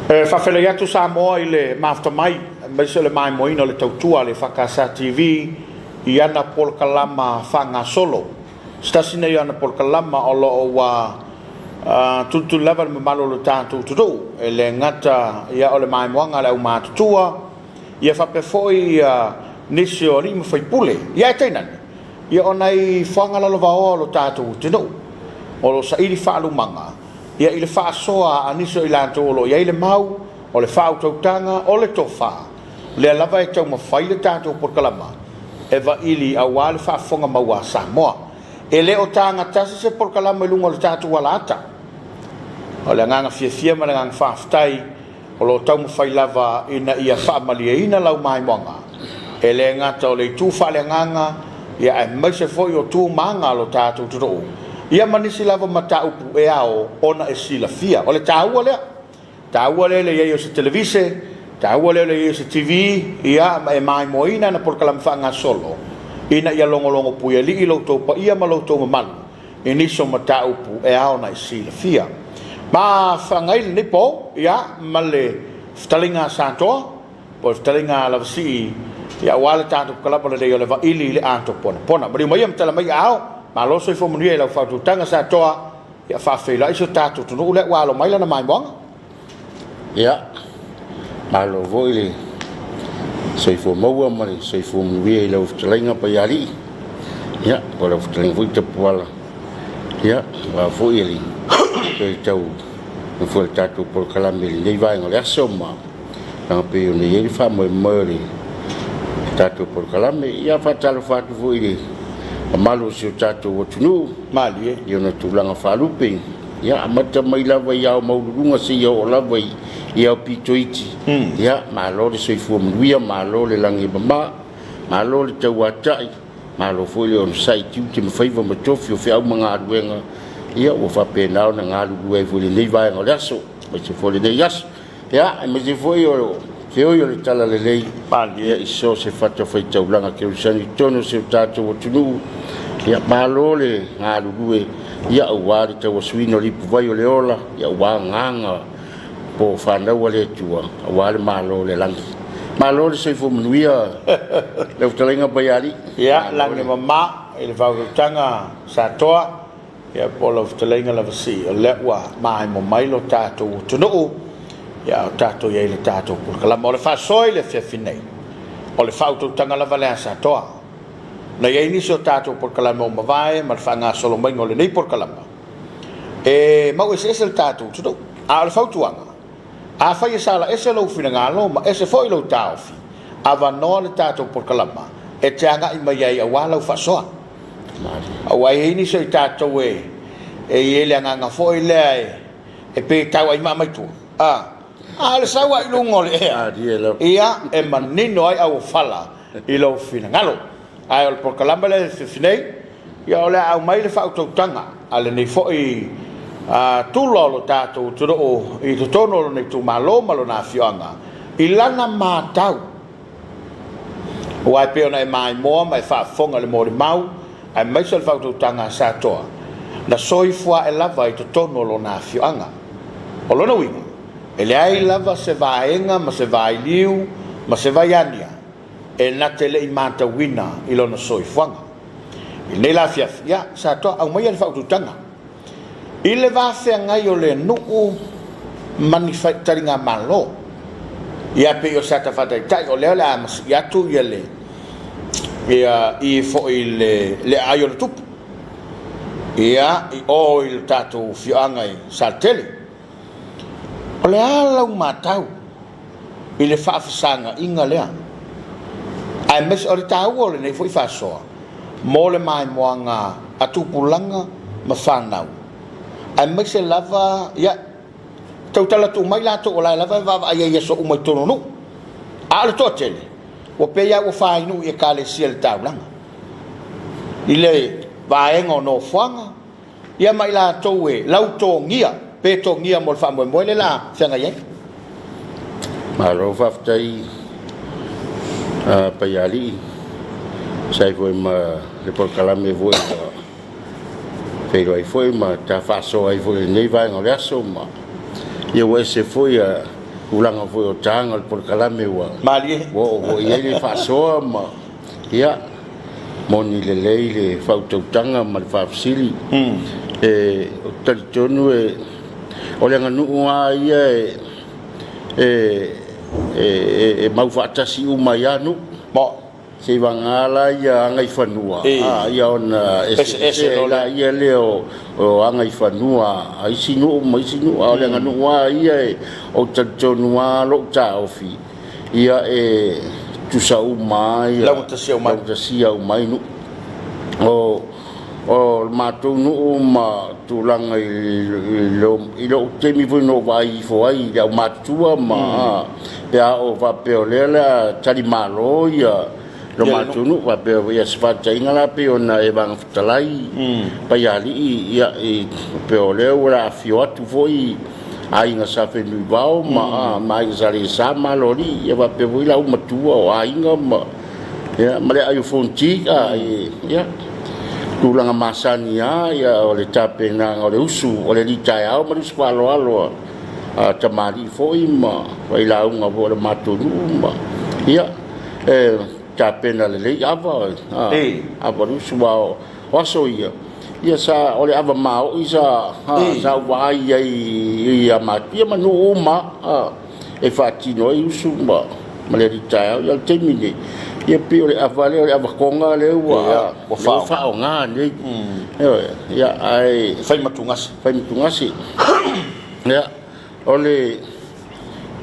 E faafeiloai atu Samoa i le mafuta mai aemaise o le maimoaina o le tautua a le EFKS TV i ana polokalama faagasolo. Se tasi nei o ana polokalama o lo o ua tulituli lava le mamalu o lo tatou atunuu, e le gata ia o le maimoaga a le aumatutua, ia faapea foi ia nisi o alii ma faipule, ia ae tainane ia o nai fuaga lalovaoa o lo tatou atunuu o lo o saili faalumaga ia i le faasoa a nisi o i latou o lo o i ai le mau, o le faautautaga, o le tofa, lea lava e taumafai le tatou polokalama e vaili aua le faafofoga mau a Samoa. E le o taga tasi se polokalama i luga o le tatou alaata. O le agaga fiafia ma le agaga faafetai o lo o taumafai lava ina ia faamalieina lau maimoaga, e le gata o le itu faaleagaga, ia aemaise foi o tu ma aga a lo tatou atunuu, ia ma nisi lava mataupu e ao ona e silafia. O le taua lea. Taua lea le i ai o se televise, taua lea le i ai o se TV, ia, ma e maimoaina ana polokalame faagasolo ina ia logologo puialii lo outou paia ma lo outou mamalu i nisi o mataupu e ao ona e silafia. Ma feagai lenei po, ia, ma le fetalaiga a Satoa, po o le fetalaiga a Lavasii, ia, aua le tatou kalama lelei o le vaili i le ato ponapona. Maliu maia ma tala mai aao, malo soifua manuia i lau faautautaga Satoa, ia faafeiloai si o tatou atunuu lea ua alo mai lana maimoaga. Ia, malo foi le soifua maua ma le soifua manuia i lau fetalaiga Paialii. Ia, po o lau fetalaiga foi Tapuala. Ia, aua foi le toe tau foi le tatou polokalame i lenei vaega o le aso ma leaga pei ona i ai le faamoemoe o le tatou polokalame. Ia, faatalofa atu foi i le mamalu o si o tatou atunuu. Malie. I ona tulaga faalupe. Ia, amata mai lava i ao maualuluga seia oo lava i ao pito iti. Ia, malo le soifua manuia, malo le lagi e mama, malo le tauatai, malo foi le onosai i tiute ma faiva ma tofi o feau ma galuega, ia ua faapena ona galulue ai foi i lenei vaega o le aso, aemaise foi lenei aso. Ia, aemaise foi o feoi o le talalelei, ia, i so o se fatafaitaulaga kerisiano i totonu o si o tatou atunuu. Ia, malo le galulue, ia, aua le tauasuina o le ipuvai o le ola, ia, aua agaga po o fanau a le Atua, aua le Malo o le lagi. Malo le soifua manuia lau fetalaiga Paialii. Ia, lagi e mama i le faautautaga Satoa. Ia po o lau fetalaiga Lavasii, o lea ua maemo mai lo tatou atunuu, ia o tatou i ai i le tatou polokalama. O le faasoa i le afiafi nei, o le faautautaga lava lea a Satoa. Na i ai nisi o tatou polokalame ua mavae ma le faagasolo maiga o lenei polokalama, e mau eseese le tatou atunuu. A o le fautuaga, Afai e sala ese lou finagalo ma ese foi lou taofi, avanoa le tatou polokalama e te agai mai ai aua lau faasoa. Aua e i ai nisi o i tatou e i ai le agaga foi lea e pei e tau ai maa mai tua, a, a o le sau lava i luga o le ea, ia, e manino ai auofala i lou finagalo. Ae o le polokalama lea e fiafi nei, ia o le a aumai le faautautaga a lenei foi tula o lo tatou atunuu i totonu o lona itumalo ma lona afioaga i lana matau. Aua e pei ona e maimoa ma e faafofoga i le molimau aemaise o le faautautaga a Satoa, na soifua ae lava i totonu o lona afioaga. O lona uiga, e leai lava se vaega ma se vailiu ma se vaiania e na te le i matauina i lona soifuaga. I lenei la afiafi, ia, Satoa, aumaia le faautautaga i le va feagai o le nuu ma ni taligamalo. Ia, pei o se ata faataitai, o lea o le a masii atu ia le, ia, i foi le, le aai o le tupu, ia, i o i le tatou afioaga i Saletele. O le a lau matau i le faafesagaiga lea, aemaise o le taua o lenei foi faasoa mo le maimoaga a tupulaga ma fanau, aemaise lava, ia, tautala tuu mai latou o la e lava e vaavaai ai i aso uma i totonu o nuu. A o le toatele, ua pei lava ua fainuu i Ekalesia i le taulaga, i le vaega o nofoaga, ia ma i latou e lautogia pe togia mo le faamoemoe lea la feagai ai. Malo faafetai Paialii, tusa ai foi ma le polokalame foi ua feiloai foi ma ta faasoa ai foi i lenei vaega o le aso ma Ia ua ese foi a tulaga foi o taga o le polokalame ua Malie. Ua oo foi i ai le faasoa ma ia moni lelei le faautautaga ma le faafesili. E ou te talitonu e o le aganuu lava ia e e e e mau faatasi uma ai lava nuu. Mo. Seivagana la ia agaifanua, ia ona eseese ai laia lea o agaifanua a isi nuu ma isi nuu. A o le aganuu lava ia, ou te talitonu lava lou taofi, ia e tutusa uma lava ia, laugatasia uma ai nuu. O le matou nuu ma tulaga i lou taimi foi na ou vaai ifo ai i le aumatutua ma pe a oo faapea o lea o le a talimalo ia lo matou nuu, faapea ia se faataitaiga la pei ona e Vaga Fetalai, Paialii, ia pei o lea ua afifio atu foi aiga Sa Fenunuivao ma aiga Sa Alaiasa ma Aloalii, ia faapea foi le aumatua o aiga ma Ia, ma le aai o Fonoti, ia, tulaga masani lava, ia, o le tapenaga o le usu, o le alii taeao ma le usu faaaloalo a tamalii foi ma failauga foi o le matou nuu ma, ia, e tapena lelei ava, ava le usu, aua o aso ia, ia sa, o le ava maoi sa, sa ou vaai ai i a matou, ia ma nuu uma lava. E faatino ai usu ma le alii taeao. Ia o le taimi lenei, ia pei o le ava lea, o le ava toga lea ua faaaoga nei. Ioe, ia ae fai ma tugase. Fai ma tugase. Ia, o le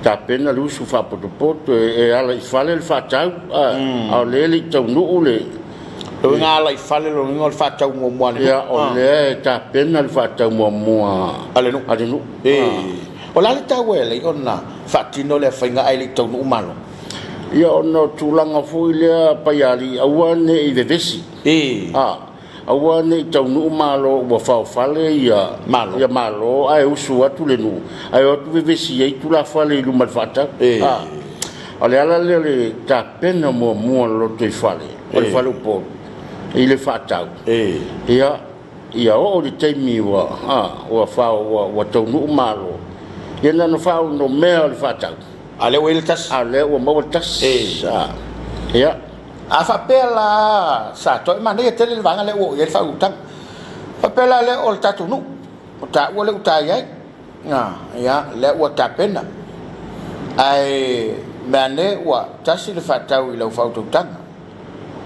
tapena le usu faapotopoto e ala i fale le faatau, a o lea e le i taunuu le O uiga ala i fale, lona uiga o le faatau muamua a le nuu. Ia, o lea e tapena le faatau muamua a le nuu. A le nuu. O le a le taua e ala ai ona faatino lea faiga ae le i taunuu Malo? Ia, ona o tulaga foi lea Paialii, aua ne i vevesi. Aua ne i taunuu Malo ua faofale ia Malo, ia Malo ae usu atu le nuu, ae o atu vevesi ai tulafale i luma o le faatau. O le ala lea o le tapena muamua o le lotoifale, o le faleupolu i le faatau. Ia, ia oo i le taimi ua, a, ua fao, ua, ua taunuu Malo, ia na ona faaonomea o le faatau. A lea ua i ai le tasi. A lea ua maua le tasi. A, ia. A faapea la sa toe, manaia tele le vaega lea ua oo i ai le faautaga. Faapea la lea o le tatou nuu, o taua lea ua ta i ai, a, ia, lea ua tapena. Ae mea ane ua tasi le faatau i lau faautautaga.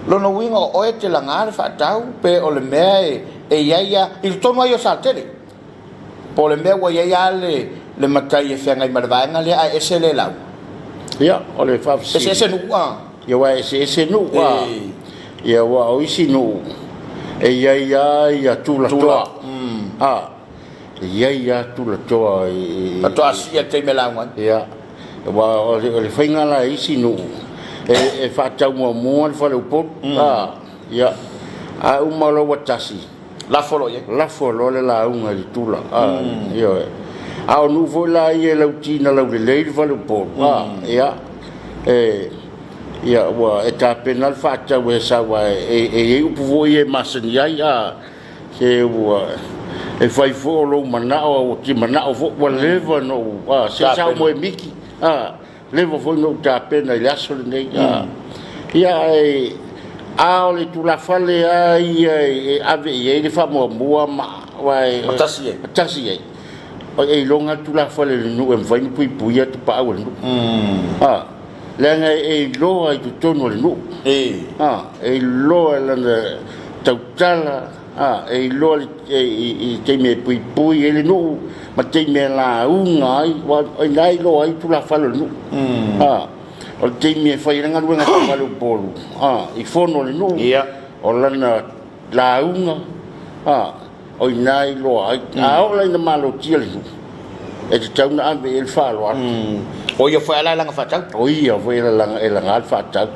Lona uiga o oe e te laga le faatau pe o le mea e i ai a i totonu ai o Saletele? Po o le mea ua i ai a le matai e feagai ma le vaega lea ae ese le lau? Ia, o le faafesili. Eseese nuu a? Ia, aua e eseese nuu a. Ia, aua o isi nuu e i ai a ia tulatoa. A, e i ai a tulatoa i. Faatoa sii i le taimi e lauga ai. Ia. Aua o le faiga la e isi nuu, e faatau muamua le faleupolu, a, ia, a uma loa ua tasi, lafo loa i ai. Lafo loa le lauga i le tula, a, ioe. A o nuu foi la ia e lauti na laulelei le faleupolu, a, ia, e, ia, ua, e tapena le faatau e sau, aua e i ai upu foi ia e masani ai, a, Se ua e fai foi o lou manao a ua te manao foi ua leva ona ou a se sa ou moe miki a leva foi ona ou tapena i le aso lenei a ia ae a o le tulafale a ia e ave i ai le faamuamua ma aua e Ma tasi ai. Ma tasi ai. E iloga le tulafale i le nuu e mafai ona puipuia tapaau a le nuu. A leaga e iloa i totonu o le nuu. A, e iloa i lana tautala, a, e iloa i le taimi e puipui ai le nuu ma taimi e lauga ai, aua o i ina e iloa ai tulafale o le nuu. A, o le taimi e fai ai le galuega faafale o Upolu, a, i fono a le nuu, o lana lauga, a, o i ina e iloa ai. A oo la ina malotia le nuu, e tatau ona ave i ai le faaaloalo. O ia foi ala e laga faatau. O ia foi e laga le faatau.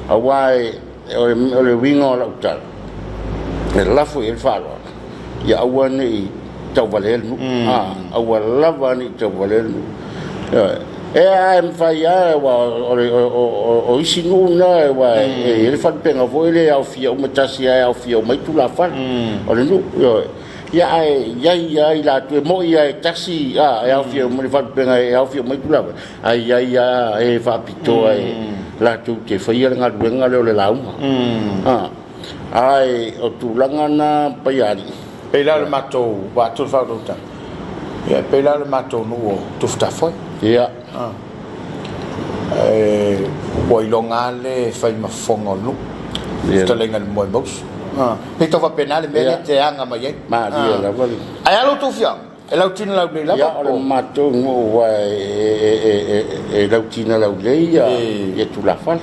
Aua o le uiga o lau tala, e lafo i ai le faaaloalo, ia aua ne i tauvalea le nuu. Aua lava ne i tauvalea le nuu. E a e mafai lava, aua o isi nuu na, aua e i ai le faalupega foi lea e aofia uma, e tasi lava e aofia uma ai tulafale o le nuu. Ioe. Ia ae i ai lava i latou, e moni lava e tasi e aofia uma i le faalupega e aofia uma ai tulafale, ae i ai lava e faapitoa e latou te faia le galuega lea o le lauga. Ae o tulaga na Paiaalii. Pei la o le matou, ua atu le faautautaga, ia pei la o le matou nuu o Tufutafoe. Ia. Ua iloga lava le fai ma fofoga o le nuu, fetalaiga i le Moemausu. Pei tau faapena le mea lea e te aga mai ai. Malie lava le. Ae a lo outou afioaga? E Lautina Laulelei lava? Ia, o le matou nuu aua e Lautina Laulelei ia tulafale.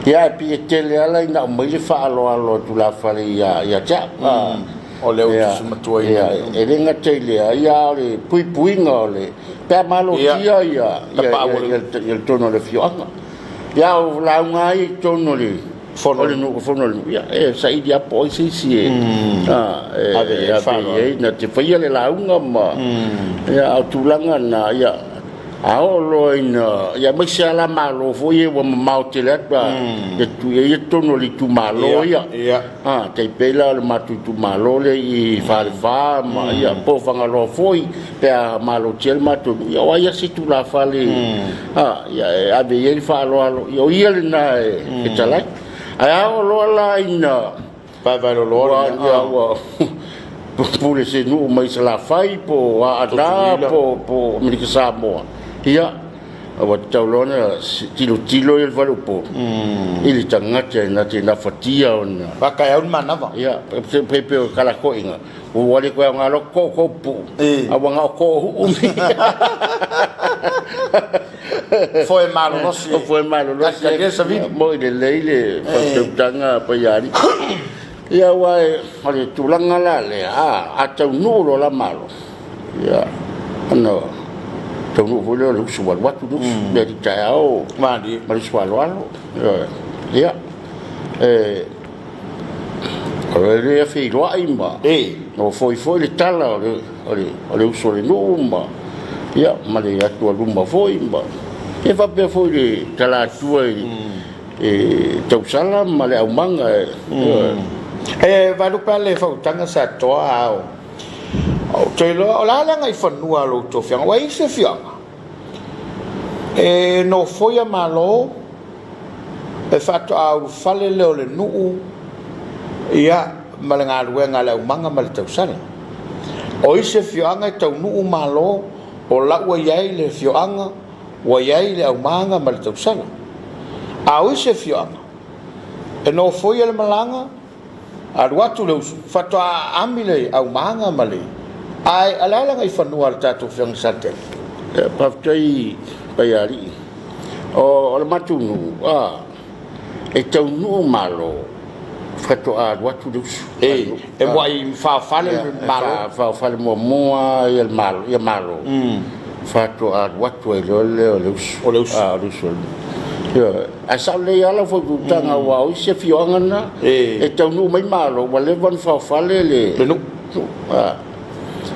Ia ae pei e tele lava la ina aumai le faaaloalo a tulafale ia te au. O lea ua tusi matua i E le gata i lea, ia a o le puipuiga o le, pe a malotia ia le tonu o le afioaga. Ia o lauga lava ia i totonu o le fono a le nuu, fono a le nuu, ia e saili lava po o ai se isi e ave i ai na te faia le lauga ma, ia a o tulaga na, ia a oo loa ina, ia aemaise lava la Malo foi ia ua mamao tele atu, e i totonu o le itumalo ia. A, tai pei la o le matou itumalo lea i Falefa ma ia po o Fagaloa foi pe a malotia le matou nuu, ia o ai lava se tulafale a, ia e ave i ai le faaaloalo, ia o ia lena e fetalai. Ae a oo loa la ina vaevaeloloa le mea, ua pule se nuu mai Salafai po o Aana po o Amerika Samoa, ia Ua tatau loa ona tilotilo ia le faleupolu i le tagata e na te nafatia ona. Vaka e au le manava. Ia, pe pe o kalakoiga, ua le koe aoga loa ko ko pu. A ua ngao ko hu umi. Foe malolosi. O foe malolosi. Tali savili. Mo i le lei le fautautaga paiali. Ia ua e, o le tulaga la lea, a taunuu loa la Malo. Ia, ona taunuu foi lea o le usu ua alu atu le usu, le alii taeao Malie. ma le usu aloalo. Ioe. Ia, e, o le feiloai ma nofoi foi le tala o le, o le, o le usu o le nuu ma, ia, ma le atualuma foi ma, ia faapea foi le tala atua i, i tausala ma le aumaga. Ioe. E vaelupe lava le faautaga sa toa ao. Ou te iloa, o le a le agaifanua a lo outou afioaga? Ua i ai se afioaga e nofoia Malo e faatoa ulufale lea o le nuu ia ma le galuega a le aumaga ma le tausala. O isi afioaga e taunuu Malo o la ua i ai le afioaga, ua i ai le aumaga ma le tausala. A o isi afioaga e nofoia le malaga Alu atu le uso, faatoa aami le aumaga ma le. Ae o le a le agaifanua a le tatou Afioga i Saletele? Faafetai Paialii. O le matou nuu, e taunuu Malo, faatoa alu atu le uso. E muai faofale le Malo. E faofale muamua ia le Malo, ia Malo. Faatoa alu atu ai loa lea o le uso. O le uso. O le uso. Ioe. Ae sao lelei lava lau fautuaga aua o isi afioaga na e taunuu mai Malo ua leva ona faofale le Le nuu.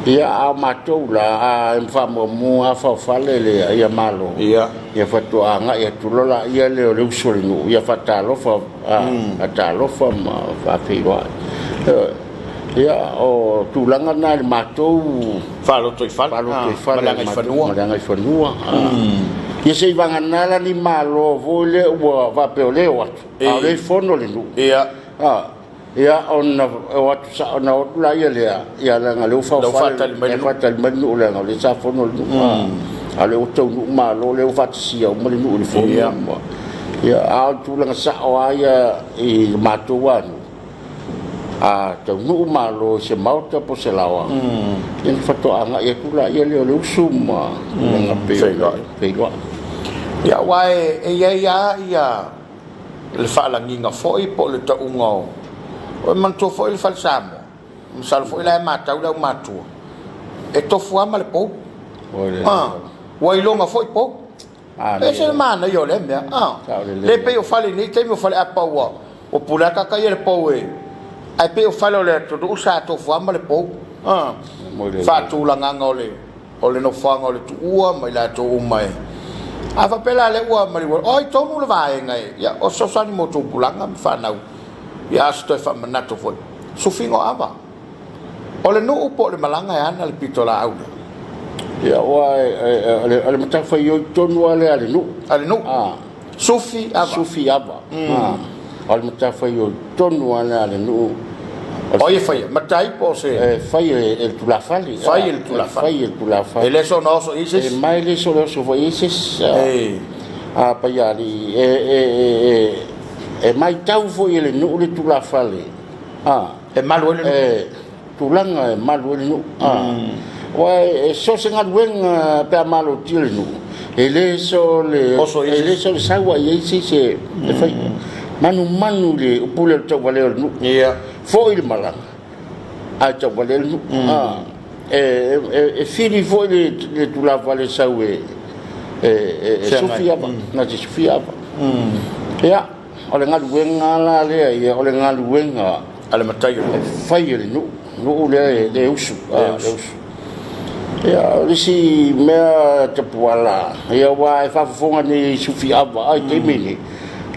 Ia, a o matou la, a faamuamua lava faofale le ia Malo. Ia. Ia faatoa agai atu loa laia lea o le uso o le nuu, ia faatalofa, faatalofa ma faafeiloai. Ioe. Ia, o tulaga na i le matou Faalotoifale. Faalotoifale. Ma le agaifanua. Ma le agaifanua. Ia se i vagana la ni Malo foi lea ua faapea o lea e o atu, a o lea e fono le nuu. Ia. Ia, ona o atu sao, ona o atu laia lea, ia leaga o lea ua faofale. Faatali mai le nuu. Faatali mai le nuu leaga o lea sa fono le nuu. A o lea ua taunuu Malo, o lea ua faatasia uma le nuu i le fono. Ia, a o le tulaga sao lava ia i le matou lava nuu, A taunuu Malo i se maota po o se laoa, ia ona faatoa agai atu laia lea o le usu ma tulaga pei ona feiloai. Ia, aua e i ai lava ia le faalagiga foi po o le tauga o... E manatua foi le fale Samoa, masalo foi la e matau le aumatua, e tofu lava ma le pou. Ua iloga foi pou. E ese le manaia o lea mea. Le pei o fale i nei taimi o faleapa ua pule akaka ia le pou e ae pei o fale o le atunuu sa tofu lava ma le pou. Faatulagaga o le o le nofoaga o le tuua ma i latou uma e a faapea la lea ua maliu o ai tonu le vaega e ia o fesoasoani mo tupulaga ma fanau ia a se toe faamanatu foi sufiga o ava. O le nuu po o le malaga e ana le pitolaau lea? Ia, aua o le matafaioi tonu lava lea a le nuu. A le nuu? Sufi ava. Sufi ava. O le matafaioi tonu lava lea a le nuu. O ai e faia? Matai po o se... E fai e le tulafale. Fai e le tulafale. E fai e le tulafale. E le soona oso i ai se isi. E mai le soona oso foi i ai se isi. A Paialii, e matau foi e le nuu le tulafale. E malu ai le nuu. E tulaga e malu ai le nuu. Aua e so o se galuega pe a malotia le nuu, e le so o le Oso i ai e le so o le sau lava i ai se isi e fai. Manumanu i le pule o le tauvalea o le nuu. Ia. Foi le malaga, ae tauvalea le nuu. E fili foi le tulafale sau e sufi ava, na te sufi ava. Ia. O le galuega la lea ia, o le galuega a le matai o le nuu. E fai e le nuu, nuu lea e le usu, le usu. Ia, o le isi mea Tapuala, ia aua e faafofoga nei i sufi ava ai taimi nei,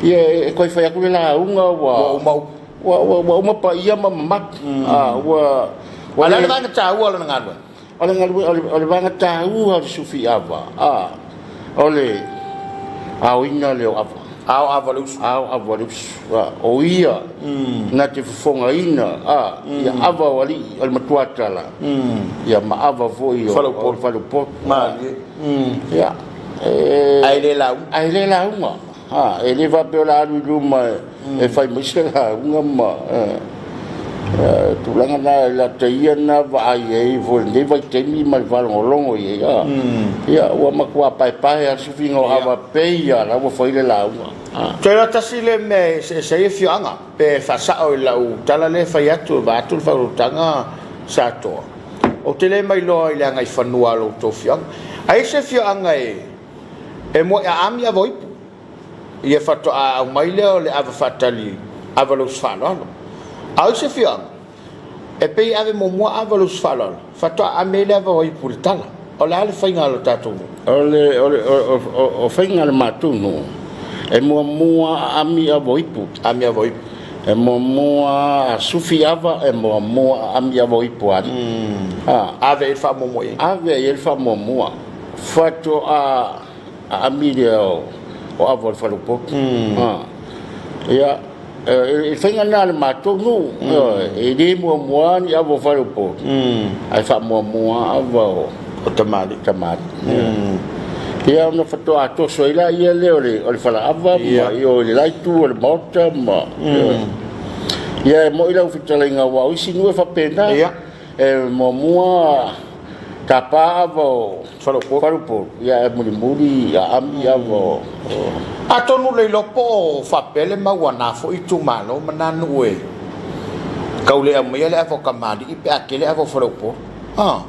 ia e toe fai atu le lauga ua uma upu. Ua uma paia ma mamalu. Ua A o le a le vaega taua o lana galuega? O le galuega, o le vaega taua o le sufi ava, a, o le aoina lea o ava. Ao ava le usu. Ao ava le usu. A, o ia na te fofogaina, a, ia ava o alii, o le matuatala, ia ma ava foi o Faleupolu. Faleupolu. Malie. Ia, e, Ae le lauga. Ae le lauga. A, e le faapea o le a alu i luma e fai mai se lauga ma tulaga na e lata ia na vaai ai foi i lenei vaitaimi ma le faalogologo i ai, a, ia ua matua paepae lava le sufiga o ava pei lava la ua fai le lauga. Toe iloa tasi le mea e eseese ai afioaga, pe faasao i lau tala lea e fai atu e vaeatu le faautautaga Satoa. Ou te le mailoa i le agaifanua a lo outou afioaga. A i ai se afioaga e muai aami ava o ipu, ia faatoa aumai lea o le ava faatali ava lausu faaaloalo. A o isi afioaga, e pei e ave muamua ava lausu faaaloalo, faatoa aami ai le ava o ipu i le tala. O le a le faiga a lo tatou nuu? O le o le o faiga a le matou nuu, e muamua aami ava o ipu. Aami ava o ipu. E muamua sufi ava, e muamua aami ava o ipu a alii. Ave i ai le faamuamua i ai. Ave i ai le faamuamua. Faatoa aami lea o ava o le faleupolu. Ia, e faiga lena a le matou nuu, e le muamua ni ava o faleupolu, ae faamuamua ava o O tamalii. Tamalii. Ia, ona faatoa toso ai laia lea o le falaava ma i o i le la itu o le maota ma... Ia, e moni lau fetalaiga aua o isi nuu e faapena. E muamua tapa ava o Faleupolu, ia ae mulimuli aami ava o. Atonu le iloa po o faapea le mau a na foi itumalo ma na nuu e tau le aumaia le ava o tamalii pe a tele ava o Faleupolu. A.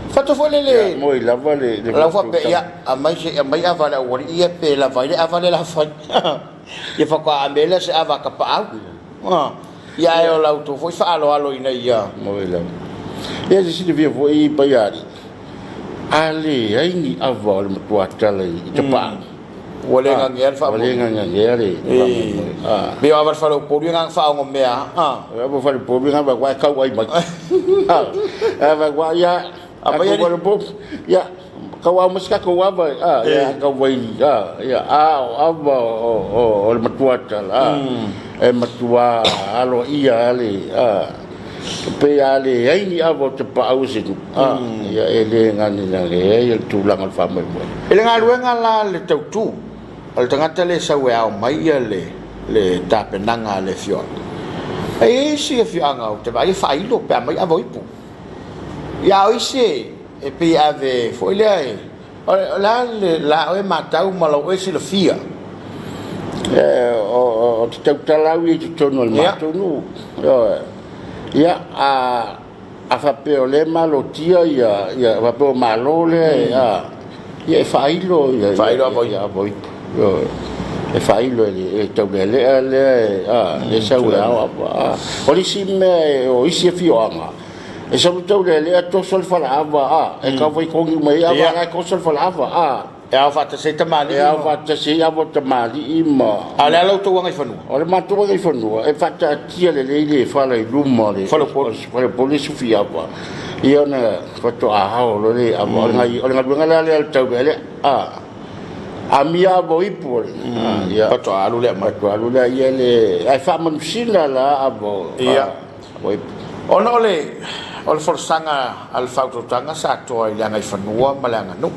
Faatu foi lele. Ia, moi lava le. Lau faapea, ia, aumai se i aumai ava a le aualii ia pe lava ai le ava lea la fai. Ia faatoa aami ai lea se ava a tapaau. Ia ae o la outou foi faaaloalo ina ia. Moi lava. Ia se silafia foi Paialii, a leai ni ava o le matua tala i Tapaau. Ua le gagea le faamoemoe. Ua le gagea le faamoemoe. Pei o ava le faleupolu ia na faaogomea. Ava faleupolu ia na e tau ai mai. Ava ia Aumai ali. Ia, kau au mai se tatou ava, ia, kau vai, ia, a o ava o le matua tala, e matua aloaia lava le, pei a leai ni ava o Tapaau e se nuu, ia, e le ganeganea ai le tulaga o le faamoemoe. I le galuega la le tautu o le tagata lea e sau e ao mai ia le tapenaga a le afioaga, e i ai isi afioaga ou te vaai e faailo pe a aumai ava o ipu. Ia o isi e pei e ave foi lea e, o le a le la oe matau ma lou oe silafia? O te tautala au ia i totonu o le matou nuu. Ioe. Ia, a faapea o lea e malotia ia, ia faapea o malo lea, a, ia e faailo ia, Faailo ava o ipu. Ava o ipu. Ioe. E faailo e le taulealea lea, a, lea e sau e ao ava. A. O le isi mea o isi afioaga, E sau le taulealea toso le falaava a, e kau fai kogi uma ai ava la e toso le falaava a. E ao faatasi ai tamalii E ao faatasi ai ava o tamalii ma. A o le a la outou agaifanua? O le matou agaifanua, e faataatia lelei le fala i luma o le Faleupolu. Faleupolu le sufi ava, ia ona faatoa ao loa le ava. O le galuega la lea a le taulealea, a amia ava o ipu o le, ia. Faatoa alu lea mai. Faatoa alu lea, ia le, ae faamanusina la ava o, ava o ipu. Ona o le folasaga a le faautautaga sa atoa i le agaifanua ma le aganuu.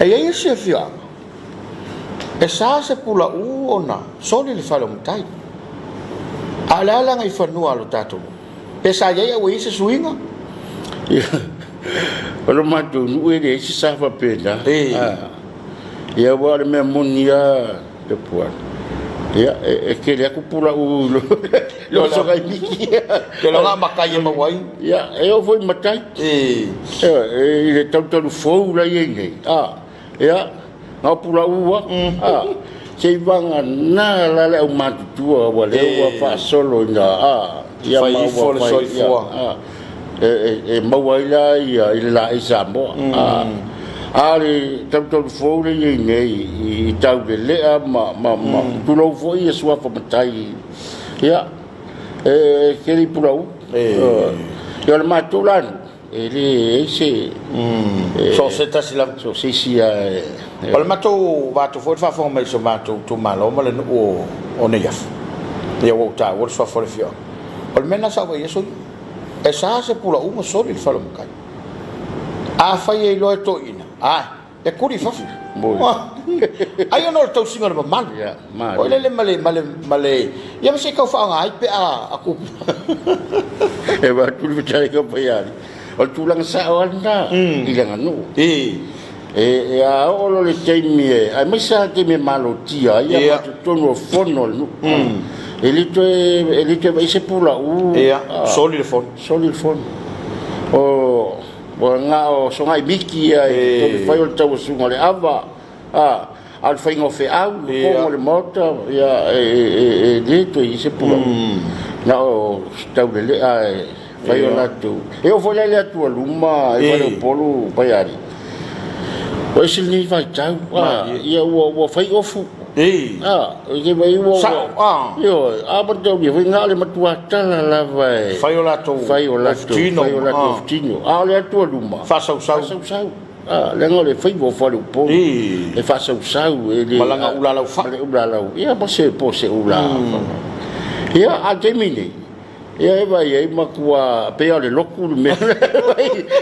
E i ai isi afioaga e sa se pulaʻu ona soli le fale o matai. A o le a le agaifanua a lo tatou nuu? Pe sa i ai a ua i ai se suiga? O lo matou nuu e leai se sa faapena. Ia aua o le mea moni lava Tapuala. Ia e tele atu pulaʻu i lo Sogaimiki. Te loga matai e maua ai. Ia e oo foi i matai. I le talutalu fou la i ai nei. Ia, na o pulaʻu lava. Se i vagana la le aumatutua ua lea ua faasolo ina ia ma ua fai soifua. E maua ai la ia i le laei Samoa. A o le talutalu fou lea i ai nei i Taulelea ma tulou foi ia suafa matai. Ia, e tele i pulaʻu. Ia o le matou la nuu, E leai se. So o se tasi lava. So o se isi lava e. O le matou vaeatu foi le faafofoga mai i so matou itumalo ma le nuu o Neiafu, ia ua ou taua le suafa o le afioaga. O le mea lena sa ou vaai ai soia, e sa se pulaʻu ma soli le fale o matai. Afai e iloa e toeaiina, ae, E kuli i fafo. Ai ona o le tausiga o le mamalu. O lele ma le ma le ma le ia ma se i tau faaaoga ai pe a aku. E vaai atu le fetalaiga Paiali. O le tulaga sao lava lena i le aganuu. E a oo loa le taimi e, aemaise lava le taimi e malotia ai ia totonu o fono a le nuu. E le toe vaai se pulaʻu. Ia, soli le fono. Soli le fono. O Ua na o Sogaimiki ia i totonu fai o le tauasuga o le ava, a o le faiga o feau, le totogi o le maota, ia, e le toe i ai se pulaʻu. Na o se taulelea e fai o latou. E oo foi la i le atu a luma i Faleupolu, Paialii, ua ese lenei vaitau, ia ua fai ofu. Sao, a. Ioe, a mataulia foi na o le matua tala lava e fai o latou fai o latou tino, fai o latou tino. A o le atu a luma faasausau. Faasausau. A, leaga o le faiva o Faleupolu e faasausau e le malaga ula lau faa. Ma le ula lau. Ia ma se po se ula. Ia a taimi nei Ia e vaai ai matua pei o le lotu le mea.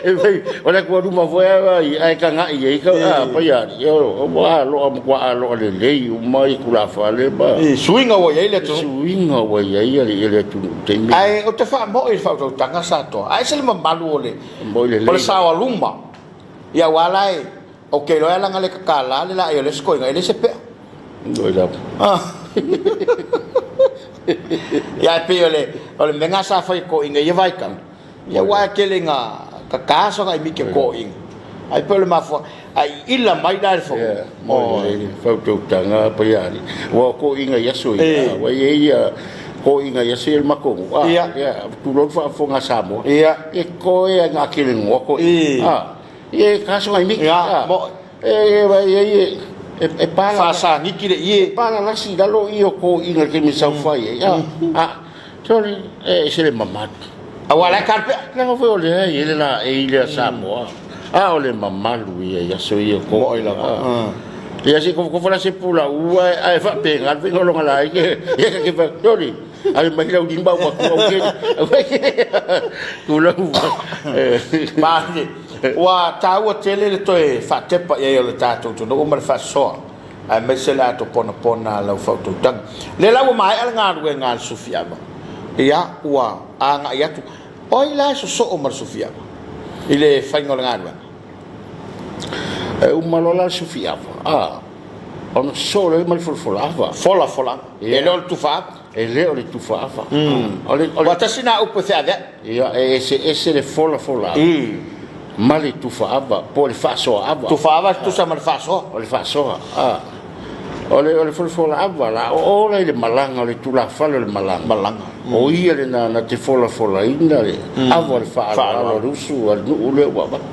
E vai o le atua luma foi ae vaai ae taga'i ai ka a Paialii ia ua aloa matua aloa lelei uma i tulafale ma I suiga ua i ai le atunuu. Suiga ua i ai le atunuu i taimi. Ae ou te faamoe i le faautautaga Satoa, ae ese le mamalu o le Moe lelei. o le saoaluma. Ia aua la e Ou te iloa e ala ona le tatala le laei o le isi toeaina, e leai se pea. Oi lava. Ia ae pei o le, o le mea lena sa fai e toeaiina i ia vaitau. Ia aua e tele ina tata soona miki a toeaiina. Ai pei o le mafuaaga, a iila mai la i le fanua. Ia, mo le faautautaga Paialii. Aua o toeaiina i aso ia, ua i ai ia toeaiina i aso ia o le matou nuu, a, ia, tulou le faafofoga a Samoa, e toe lava ina akelenoa toeaiina. Ia e kaso ngai miki. Ia, mo. E e e e e pala. Faasagiki le ie. E pala lasi lalo i o ko inga ke mi sau fai e. A a sorry e se le mamalu. Aua la e kalpea. Leaga foi o lea e i le la e i le Samoa. A o le mamalu ia i aso ia ko. Mo i lava. Ia se kofokofo la se pula ua ae faapena le faiga o longa la ia ke fa sorry. Ave mai lau lima ua ku au kele. Tulou. Malie. Ua taua tele le toe faatepa i ai o le tatou atunuu ma le faasoa, aemaise le ato ponapona a lau faautautaga. Lea la ua maea le galuega a le Sufiava, ia, ua agai atu. O ai la e sosoo ma le Sufiava i le faiga o le galuega? E uma loa la le Sufiava, a. Ona sosoo lea ma le folafolaava. Folafolaava. E le o le tufaava. E le o le tufaava. O le, o le... Ua tasi nā upu e feaveai. Ia, e eseese le folafolaava ma le tufaava, po o le faasoaava. Tufaava e tusa ma le faasoa. O le faasoa. A. O le, o le folafolaava la, o ola i le malaga, o le tulafale o le malaga. Malaga. O ia lena na te folafolaina le ava o le faaaloalo a le usu a le nuu lea ua avatu.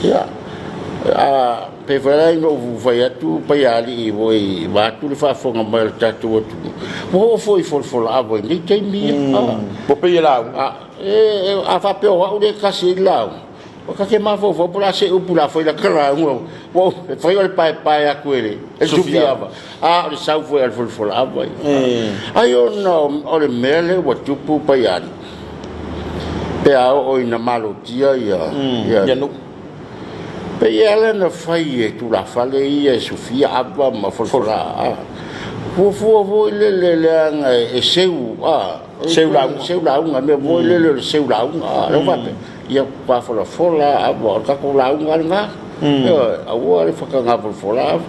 Ia. A. Pe foi la ina ou fai atu Paialii foi vaeatu le faafofoga mai a le tatou atunuu, ua oo foi i folafolaava i nei taimi ia. Ua pei e lauga. A faapea o au lea e tasi ai le lauga, ta te mafaufau po o le a se upu o le a fai i lata lauga, e fai o le paepae atu e le Sufiava, a o le sau foi a le folafolaava ia. Ai ona o le mea lea ua tupu Paialii, pe a oo ina malotia ia nuu. Pei e ala ona fai e tulafale ia e Sufia Ava ma Folafola, fuafua foi lele leaga e seu seu lauga, seu lauga, mea foi lele o le seu lauga, lea faapea, ia folafola Ava, o le tatou lauga lena. Aua le fatana folafola Ava,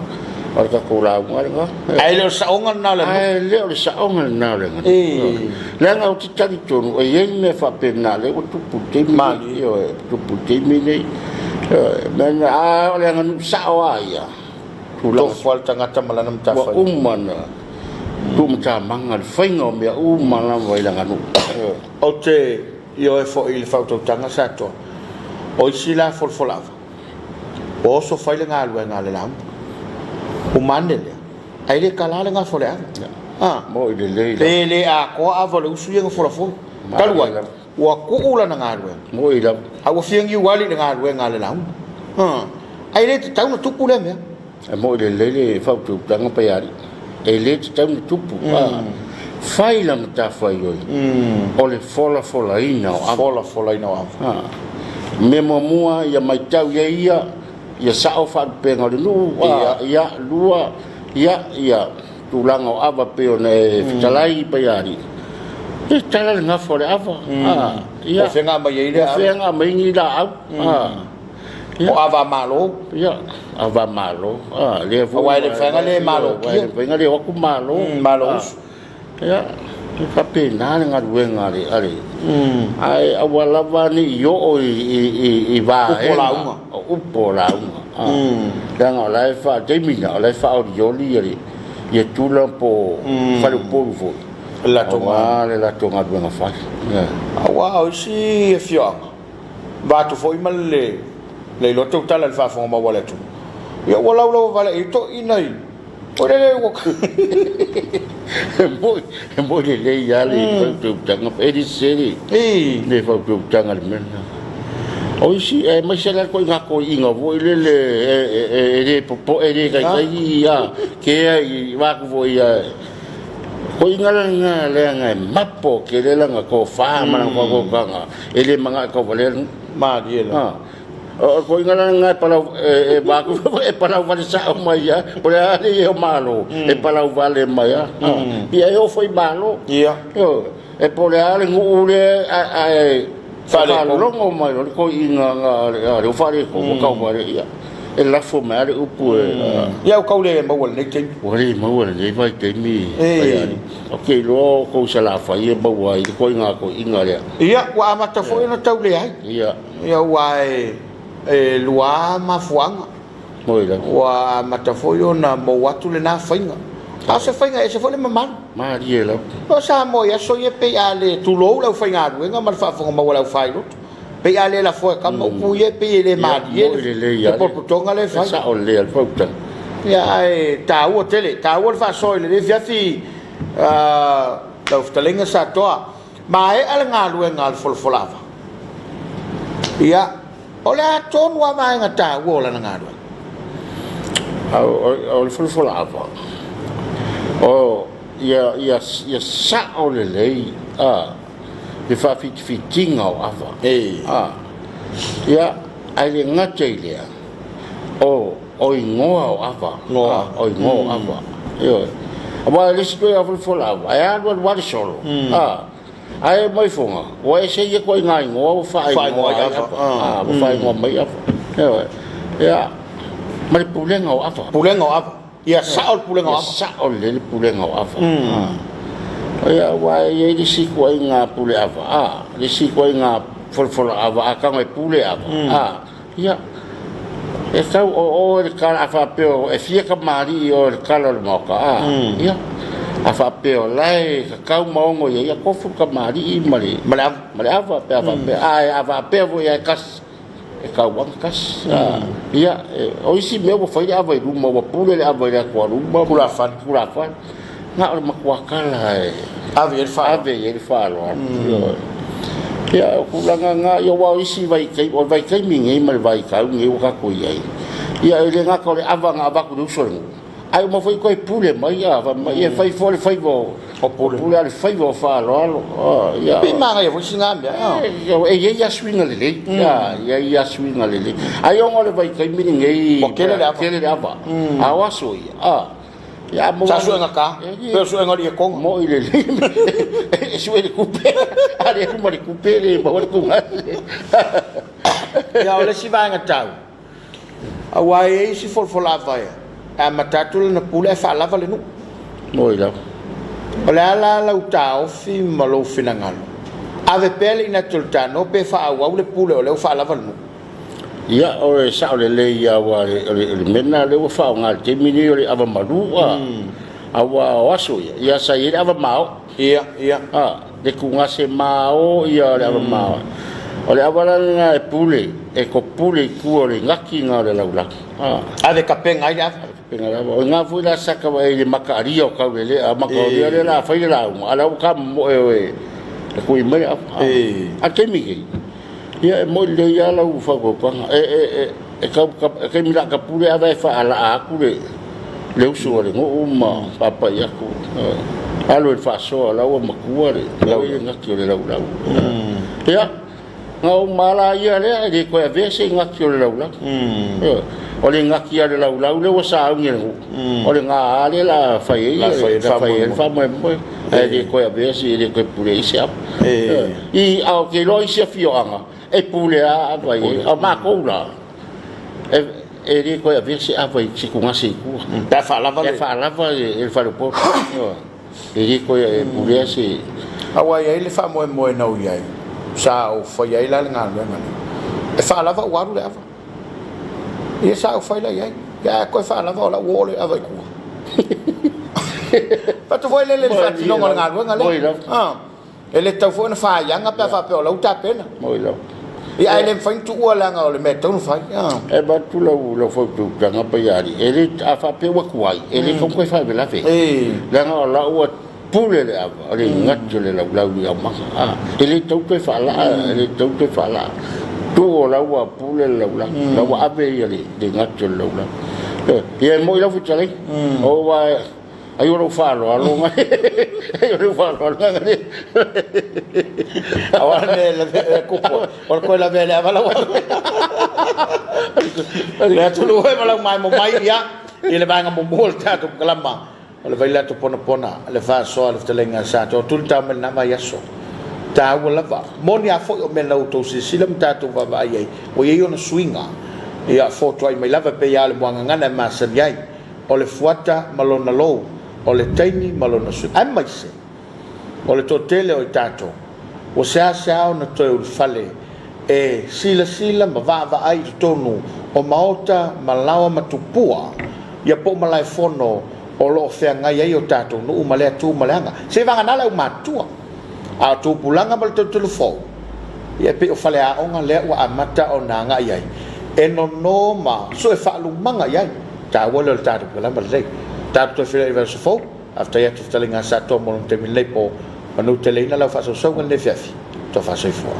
o le tatou lauga lena. Ae le o le saoga lena o le aganuu. Ae le o le saoga lena o le aganuu. Leaga ou te talitonu e i ai mea faapena lea ua tupu i le taimi nei. Ioe, tupu i le taimi nei. Ioe, mea na, a o le aganuu sao lava ia. Tulaga. Tofu lava le tagata ma lana matafaioi. Ua uma ona tuumatamaga le faiga o mea uma lava i le aganuu. Ioe. Ou te ioe foi i le faautautaga Satoa, o isi la folafolaava, ua oso fai le galuega a le lauga. Uma ane lea, ae le kala le gafa o le ava. Ah, Moi lelei la. Pe le atoa ava o le usu ia na folafola. Talu ai, ua tuu lana galuega. Moi lava. A ua fia niuali i le galuega a le lauga. Ah, ae le tatau ona tupu lea mea. E moi lelei le faautautaga Paialii. E le tatau ona tupu. Ah, fai la matafaioi o le folafolaina o ava. Folafolaina o ava. Ah, mea muamua ia matau i ai ia ia sao faalupega o le nuu, ia, lua, ia, ia tulaga o ava pei ona e fetalai Paialii. E tala le gafa o le ava. Ia. O fea aumai ai le ava? O fea aumai ni laau? O ava a Malo. Ia, ava a Malo. Lea foi. Aua e le mafai ona le malo kia. E le mafai ona le o atu Malo. Malo usu. Ia, e faapena le galuega a le, a le, ae aua lava ne i oo i vaega. Upu o lauga. O upu o lauga. Leaga o la e faa, taimi na, o la e faaolioli ia le, ia Tula po o Faleupolu foi. Le latou galuega. Aua le latou galuega fai. Aua o isi afioaga, vaeatu foi ma le le iloa tautala i le faafofoga mau a le atunuu. Ia ua laulauavale i ai toeaiina i O le ua E moi lelei lava le faautautaga, e le sese le faautautaga i le mea lena. O isi, aemaise la le ituaiga toeaiina foi lele e le popoe, e le taitai a kea i vaeatu foi a toeaiina la lena leaga e mapo tele lana tofa ma lana faautautaga, e le manao e tauvalea le nuu. Malie lava. O toeaiina la lena e palau e vaeatu e palau vale sao mai lava, po o le a le i ai o Malo, e palau vale mai lava. Ia e oo foi i Malo. Ia. Ioe. E po o le a le nuu lea ae faalogo mai loa le toeaina a lea ua faaletonu ua tauvale, ia e lafo mai lava le upu e. Ia ua tau le maua i lenei taimi. Ua le maua i lenei vaitaimi. Ou te iloa o tou Salafai e maua ai le ituaiga toeaina lea. Ia, ua amata foi ona tau leai. Ia. Ia aua e lua mafuaaga. Moi lava. Ua amata foi ona mou atu lena faiga. A o se faiga e ese foi le mamalu. Malie lava. O Samoa i aso ia pei a le tulou le aufaigaluega ma le faafofoga mau a le aufailoto. Pei a le lafoa e kama upu ia pei e le malie le potopotoga lea e fai. E sao lelei lava le faautaga. Ia ae taua tele, taua le faasoa i lenei afiafi lau fetalaiga Satoa. Maea le galuega a le folafolaava. Ia, o le a tonu lava vaega taua o lana galuega? O le folafolaava, o ia, ia, ia sao lelei a, le faafitifitiga o ava. E. A, ia, ae le gata i lea, o, o igoa o ava. Igoa. O igoa o ava. Ioe. Aua o le isi ituaiga folafolaava, e alu alu lava le solo. A, Ae mai foga, ua ese ia ituaiga igoa ua faaigoa ai ava. Ua faaigoa mai ava. Ioe. Ia, ma le pulega o ava. Pulega o ava. Ia sao le pulega o ava. Ia sao lelei le pulega o ava. Ia, aua e i ai le isi ituaiga pule ava, a, le isi ituaiga folafola ava, a tago e pule ava, a, Ia, e tau o oe le kala, a faapea o, e fia kamali'i oe i le kala o le maoka, a, ia, a faapea o la e kakau ma ogo i ai, ia tofu le kamali'i ma le, Ma le ava. Ma le ava, pe a faapea, ae a faapea foi lava e tasi, e tauaga tasi. Ia, o isi mea ua fai le ava i luma, ua pule le ava i le atu a luma, tulafale, tulafale. Na o le matua tala e ave i ai le faaaloalo. Ave i ai le faaaloalo. Ia, o tulaga na, ia aua o isi vaitaimi, o le vaitaimi nei ma le vaitau nei ua tatou i ai, ia e le gata o le ava na avatu i le uso a le nuu, ae uma foi toe pule mai, a, fai mai, e fai foi le faiva o Pule. Pule a le faiva o faaaloalo. Ia, Pei manaia foi sina mea. E i ai lava suiga lelei, e i ai lava suiga lelei. Ai ona o le vaitaimi lenei, Ua tele le ava. Tele le ava. A o aso ia, ia, Sa suega ta, pe o suega o le ietoga. Moi lelei. E sue le kupe, a le alu ma le kupe le maua le tugase. Ia, o le isi vaega tau, aua e i ai isi folafola ava e amata atu lana pule ae faalava le nuu. Moi lava. O le a la lau taofi ma lou finagalo? Ave pea le inati o le tanoa pe faaauau le pule o lea ua faalava le nuu? Ia, o le sao lelei ia, aua o le mea lena lea ua faaaoga i le taimi lenei o le ava malu, aua o aso ia, ia sa i ai le ava maoo. Ia, ia. Le tugase maoo ia o le ava maoo. O le ava la lena e pule, e topule i tua o le gati lena o le laulau. Ave tapena ai le ava. Ave tapena le ava. O lena foi la sa tau ai i le mataalia o Taulelea, a mataalia lea o le a fai le lauga, a o la ua tamomoe o e tui mai le ava. A o le taimi nei, ia e moi lelei lava lau fautuaga. E tau e taimi la tapule ava e faalaa atu le le uso a le nuu ma paapai atu. Alo i le faasoa la ua matua le lau le gati o le laulau. Ia, na ou mala ia lea e le toe avea se gati o le laulau. O le gati a le laulau lea ua sauni e le nuu. O le ga lea la fai ai la fai ai le faamoemoe. Ae le toe avea se le toe pule ai se ava. I a ou te iloa isi afioaga e pule lava ava i ai. A o matou la, e le toe avea se ava i se tugase i tua. Pe a faalava le... Pe a faalava le faleupolu. E le toe pulea se... Aua e i ai le faamoemoe na ou i ai, sa ou faia ai la le galuega lea. E faalava ua alu le ava. Ia sa ou fai la i ai. Ia ae toe faalava o la ua oo le ava i tua. Fatu foi lele i le faatinoga o le galuega lea. E le tatau foi ona faiaga pe a faapea o la ua tapena. Moi lava. Ia ae le mafai ona tuua leaga o le mea e tatau ona fai. E avatu lau fautuaga Paiaali, e le, a faapea ua tuai, e le tatau ona toe faalavelave. Leaga o la ua pule le ava, o le gati o le laulau i aumaga. E le tatau toe faalaa, e le tatau toe faalaa. Tuu o la ua pule le laulau, la ua ave ia le gati o le laulau. Ia e moi lau fetalai, o aua Ai o lou faaaloalo mai. Ai o lou faaaloalo mai. Aua le lave kupu. O le koe lave le avala wa. Le atunuu e malau mai mo mai ia i le vaega muamua o le tatou polokalama o le Vailato Ponapona, le faasoa le fetalaiga a Sa Toatuli tau mai lena vaiaso. Taua lava. Moni a foi o mea na outou silasila ma tatou vaavaai ai, ua i ai ona suiga. Ia fotuai mai lava e pei lava o le muagagana e masani ai. O le fuata ma lona lou, o le taimi ma lona suiga. Aemaise o le toatele o i tatou ua seasea ona toe ulufale e silasila ma vaavaai i totonu o maota ma laoa ma tupua, ia po o malaefono o lo o feagai ai o tatou nuu ma lea tu ma le aga. Seivagana le aumatutua, a o tupulaga ma le tolotolo fou, ia e pei o faleaoga lea ua amata ona agai ai e nono ma sue faalumaga i ai. Taua lea o le tatou polokalama lelei. Tatou toe feiloai i le vaiaso fou. Faafetai atu i fetalaiga a Satoa mo lona taimi lelei po o manuteleina lau faasausauga i lenei afiafi. Tofa soifua.